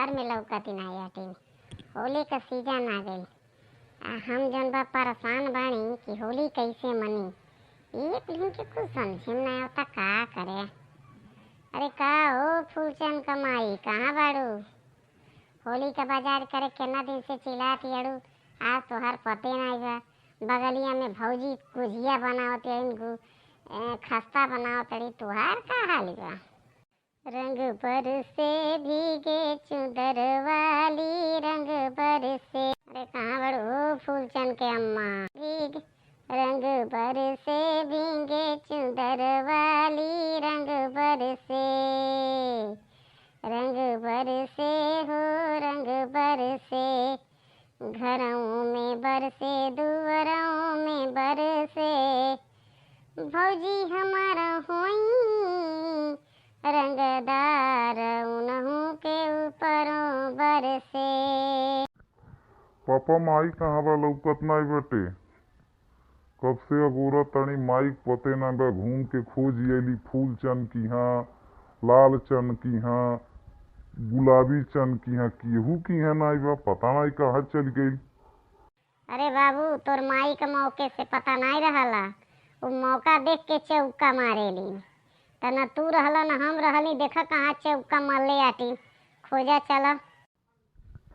घर में लौकती नाही आटी। होली का सीजन आ गइल। आ हम जौन बा परेशान बानी कि होली कइसे मनी। एक दिन के कुछ समझे में ना आवता का करे। अरे का हो फूलचंद कमाई, कहाँ बाड़ू? होली का बाजार करे केतना दिन से चिल्लात अड़ू, आज तोहार पते नहीं बा। बगलिया में भौजी गुजिया बनावत हईन, खस्ता बनावत हड़ी, तोहार का हाल बा? रंग बरसे भीगे चुदर वाली, रंग बरसे। अरे कहाँ बड़ू हो फूलचंद के अम्मा? भीग रंग बरसे भीगे चुदर वाली, रंग बरसे, रंग बरसे हो रंग बरसे, घरों में बरसे दुआरों में बरसे, भौजी हमारा होई रंगदार उनहु के ऊपरों बरसे। पापा माई कहाँ बा? लौकत नाई बाटे। कब से अगोरा तानी, माई के पते ना बा। घूम के खोज अइली फूलचंद किहाँ, लालचंद किहाँ, गुलाबी चंद किहाँ, केहू किहाँ नाई बा। पता नाई कहाँ चल गइल। अरे बाबू, तोर माई के मौके से पता नहीं रहला, उ मौका देख के चौका मारेली। त न तू रहला न हम रहली, देख कहाँ चौका मारले आटी, खोजा चल।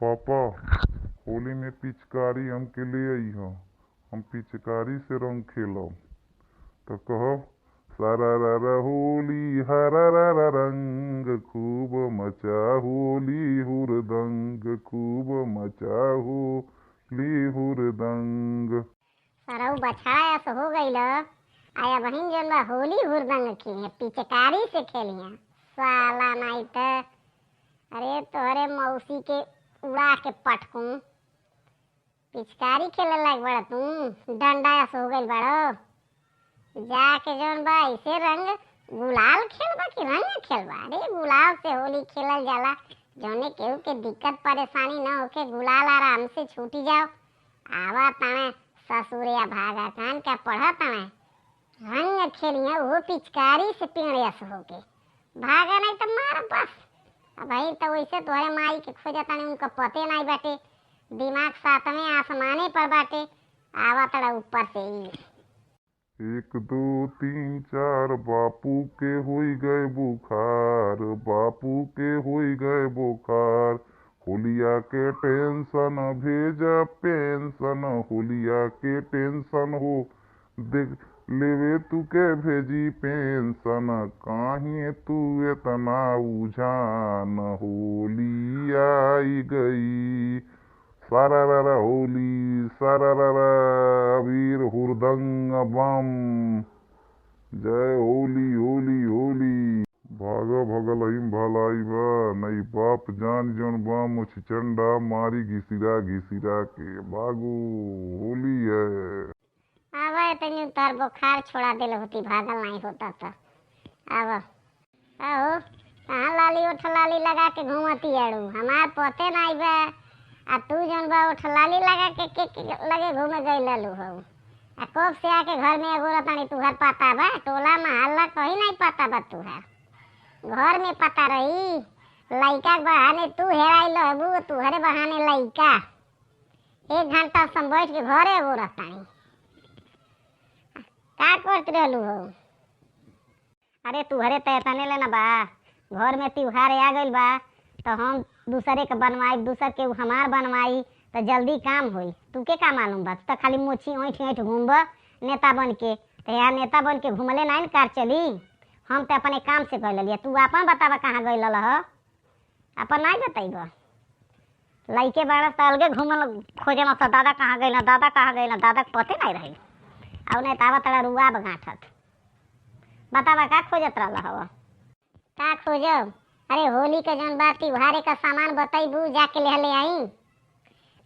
पापा, होली में पिचकारी हमके ले अइह, हम पिचकारी से रंग खेलब। त कहब सारा रा होली हरा रा रंग, खूब मचा होली हुरदंग, खूब मचा होली हुरदंग। सरऊ बछड़ा ऐसे हो गईल। आया बहिन जौन बा होली हुरदंग खेलिहे, पिचकारी से खेलिहे साला नहीं त। अरे तोहरे मौसी के उड़ा के पटकूं। पिचकारी खेले लायक बड़ा तू, डंडा ऐसे हो गईल बड़ो। जाके जौन बा ऐसे रंग गुलाल खेलबा कि रंग खेलबा? अरे गुलाल से होली खेलल जाला, जौने केहू के दिक्कत परेशानी न होके, गुलाल आराम से छूटी जाओ। आवा ताणे ससुरिया भागा कान का पढ़ा ताणे, रंग खेलिया वो पिचकारी से पेड़िया से होके भागा, नहीं तो मार बस। अब भाई तो वैसे तोहरे माई के खोजा ताने, उनका पते नहीं बाटे, दिमाग सातवें आसमाने पर बाटे, आवा तड़ा ऊपर से ही। 1 2 3 4 बापू के होई गए बुखार, बापू के होई गए बुखार, होलिया के टेंशन भेजा पेंशन, होलिया के टेंशन हो देख लेवे तू के भेजी पेंशन, काहे तू इतना उझान, होली आई गई। सारा रा होली सारा रा अबीर हुरदंग बम, जय होली होली होली। भागा भगल अहिम भलाई बा, नहीं बाप जान जौन बा मुछ चंडा मारी घिसिरा घिसिरा के, भागो होली है। आवा तनी तार बुखार छोड़ा देल होती, भागल नहीं होता त। आवा आओ, कहाँ लाली उठ लाली लगा के घूमती अड़ू, हमार पते नहीं बा। आ तू जौन बा उठ लाली लगा के, के लगे घूमे गई ललू हो। आ कब से आके घर में अगोरा तानी, तुहर पता बा? टोला मोहल्ला कहीं नहीं पता बा तुहर, घर में पता रही। लइका के बहाने तू हेराइल रहबू, तुहरे बहाने लइका 1 घंटा से बैठ के घरे अगोरा तानी, का करत रहलू हो? अरे तुहरे त एतने लेना बा, घर में त्योहार आ गइल बा तो हम दूसरे के बनवाई, दूसर के हमार बनवाई तो जल्दी काम होई। तू के का मालूम बा? तू तो खाली मोछी ऐंठ ऐंठ घूमब नेता बन के, तो यहाँ नेता बन के घूमले नहीं न कार चली। हम तो अपने काम से गइल रहिए, तू अपन बतावा कहाँ गइल रह? अपन नहीं बतैब। लइके बाड़ा त अलगे घूमल खोजे न, दादा कहाँ गइल, दादा कहाँ गइल, दादा के पते नहीं रही। और नहीं तावा तड़ा रुआब गांठत। बतावा का खोजत रहल हव? का खोजब? अरे होली के जौन बा त्योहारे का सामान बतैबू, जाके ले ले आई।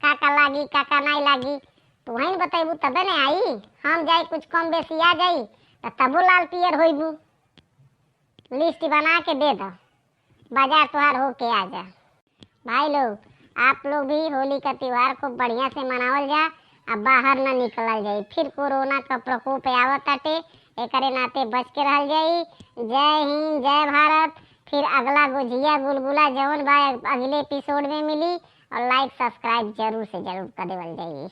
का का लागी का का नहीं लागी तू वहीं बतैबू तबे ने आई। हम जाई कुछ कम बेसी आ जाई त तबो लाल पियर होइबू। लिस्ट बना के दे दो, बाजार त्योहार होके आ जा। भाई लोग, आप लोग भी होली का त्योहार खूब बढ़िया से मनावल जा, अब बाहर न निकलल जाई, फिर कोरोना का प्रकोप आवत ताटे, एकरे नाते बच के रहल जाई। जय हिंद, जय भारत। फिर अगला गुजिया गुलगुला जवन बा अगले एपिसोड में मिली। और लाइक सब्सक्राइब जरूर से जरूर कर देवल जाई।